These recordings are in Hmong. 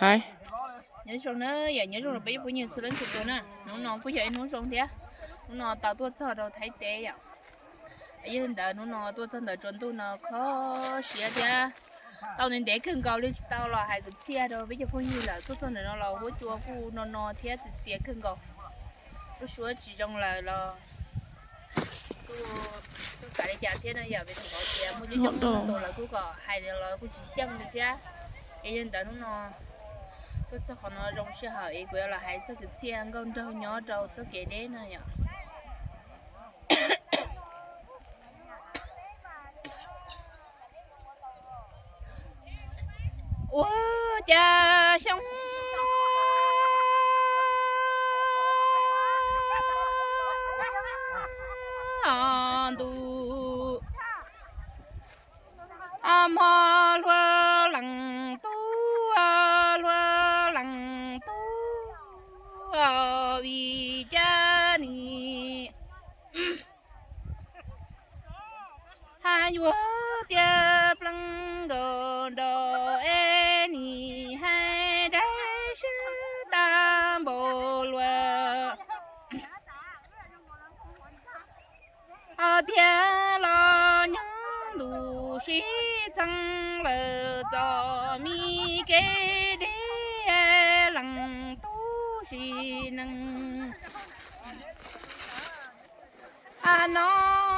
Hais. Nyob zoo na, yog nyob zoo rau peb cov phooj ywg txhua leej txhua tus na. Hnub no kuj yog ib hnub zoo thiab. Hnub no tau tuaj txog rau Thaib teb yom. Yog li ntawd hnub no tuaj txog ntawm tsaus ntuj no kho siab thiab. Tau ntev ntev kawg nkaus li tsis tau los hais kwv txhiaj rau peb cov phooj ywg lawm. Tuaj txog ntawm no los huab cua kuj no no thiab txias txias kawg nkaus. Lub suab tsis zoo lawm los kuj txawj xav li cas thiab no yom, vim rau qhov tias muaj coob coob tus lawv kuj kom hais los kuj tsis xyeej li thiab. Ces yog li ntawd hnub no tuaj txog qhov no zoo sij hawm es kuv yuav los hais txog kwv txhiaj nkauj nraug nyob rau txoj kev deb no yom. Ua cas xyoo no ntuj hmo hlua leej tub, hlua leej tub, vim cas nim hais yuav tias pleev nkaus nraud es nim hais deb swb tag npaum luaj. Tiag los nyob ntuj sib txeeb lawm txom nyem kev deb leej tub sim neej. Hnub no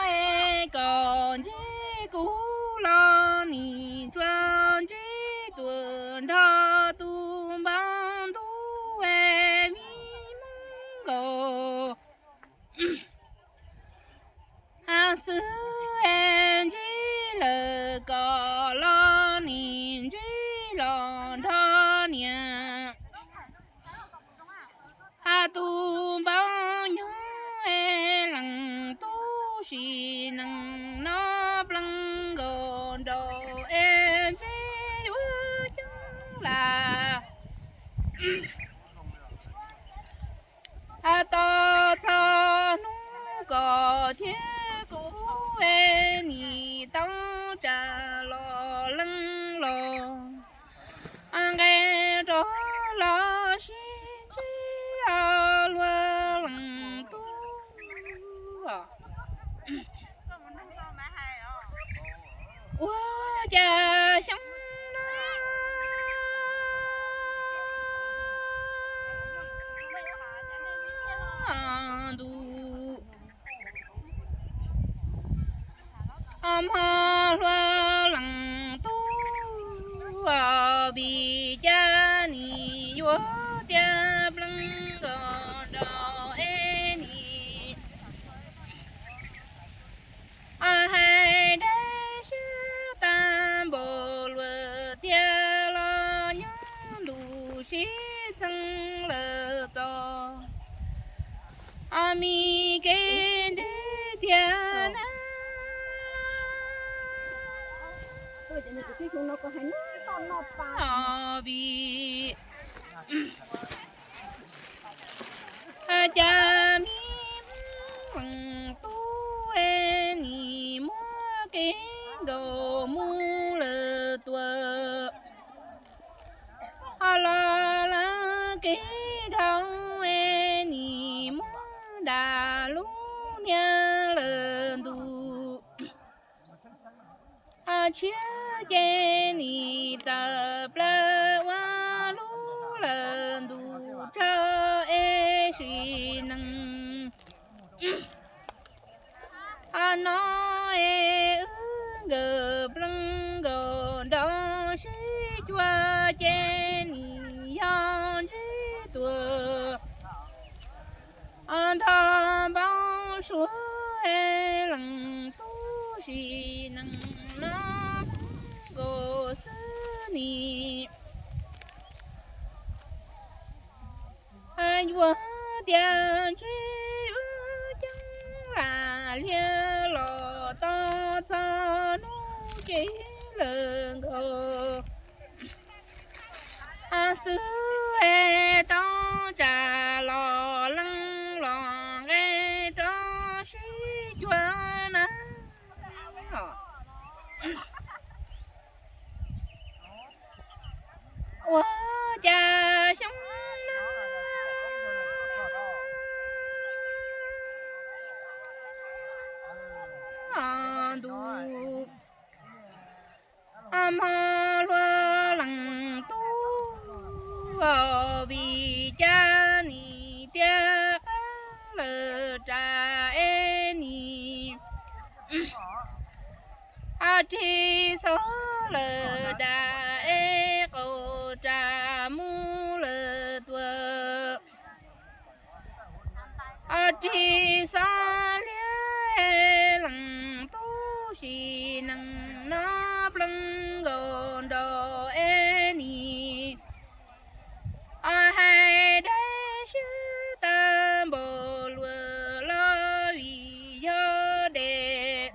es kom ntsib kuv los nim tsuas ntsib tuaj nrog tus npawg ntuj es vim hmoob nkaus xwb es ntsib lawm kom los nim ntsib los nrog niam. Tus npawg nyob es leej tub sim neej no pleev nkaus nraud es ntsib yuav coob lawm. Tos txog hnub koj thiab kuv es nim tau tsa los leej los nqe rau los sib ntsib luag leej tub. Ua cas xyoo no ntuj hmo hlua leej tub, vim cas nim yuav tias pleev nkaus nraud es nim hais deb swb tag npaum luaj tiag los nyob ntuj sib txeeb lawm txom nyem kev deb tiag na. Vim cas vim hmoob leej tub es nim muaj kev nkaus mus lawm tuaj, ho los lawv kev dhau es nim muab dam lub niag lawm ntuj. Tshiab ces nim tawm plaws ua lub lawm ntuj tsaug es sim neej. Hnub no es wb nkawd pleev nkaus nraud sib cuag ces nim yog ntsib tuaj nrog npau suav es leej tub sim neej no nkaus xwb nim yuav tias ntsib yuav ceeb lam liag los tos txog hnub ces lawm nkaus xwb es tau tsa los leej los nqe rau sib cuag na. Ua cas xyoo no ntuj hmo hlua leej tub, vim cas nim tiaj qab lawm ras es nim rig xov lawm dam es qaum ras mus lawm tuaj. Rig xov liab leej tub sim neej no pleev nkaus nraud es nim hais dab siab tag npaum luaj los vim yog dej.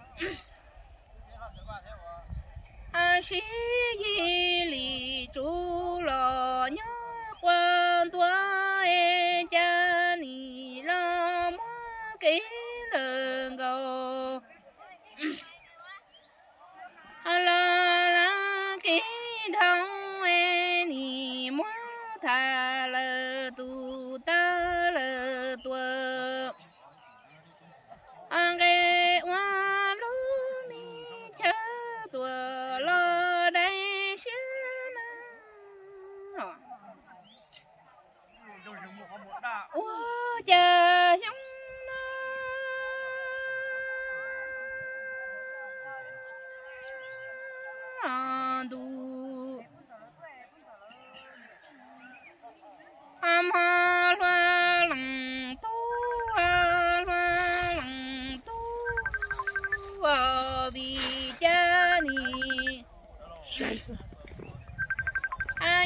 Sib yig li tsuv los nyob quaj ntua es cas nim los muab kev lawm nkaus. Los lawv kev dhau es nim muab tham lawm tus tag lawm tuaj. Nqe ua lub me chaw tuaj los dai siab na. Ua cas xyoo no ntuj hmo hlua leej tub, hlua leej tub, vim cas nim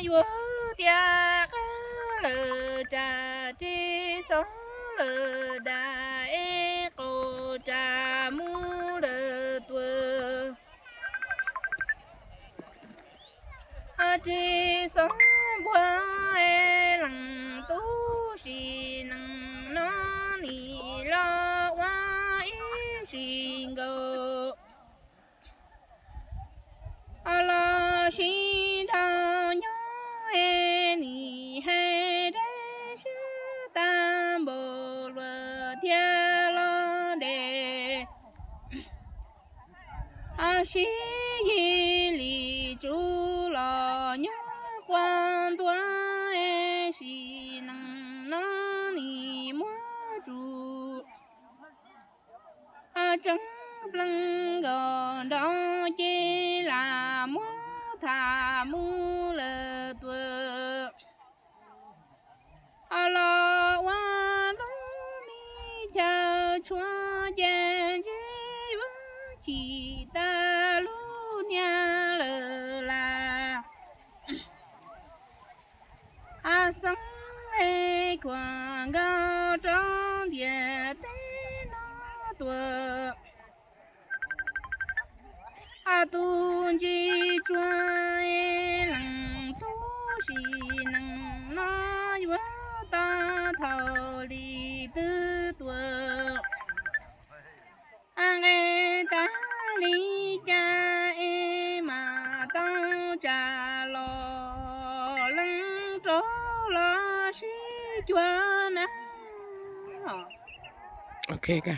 yuav tiaj qab lawm ras rig xov lawm dam es qaum ras mus lawm tuaj. Rig xov npua es leej tub sim neej no nim los ua ib sim nkaus. Los sib nrau nyob es nim hais dab siab tag npaum luaj thiab los dej. Sib yig li tsuv los nyob quaj ntua es sim neej no nim muab tsum tseeb pleev nkaus nraud ces lam muab tham mus lawm tuaj. Los ua lub me chaw tshuav ces ntshe yuav chim tag lub niag lawm las. Xeeb es khuam nkaus rau ntiaj teb no tuaj. Tus ntsis tsuag es leej tub sim neej no yuav tau thaum li twg tuaj. Nqe tag li cas es mam tau tsa los leej rov los sib cuag na.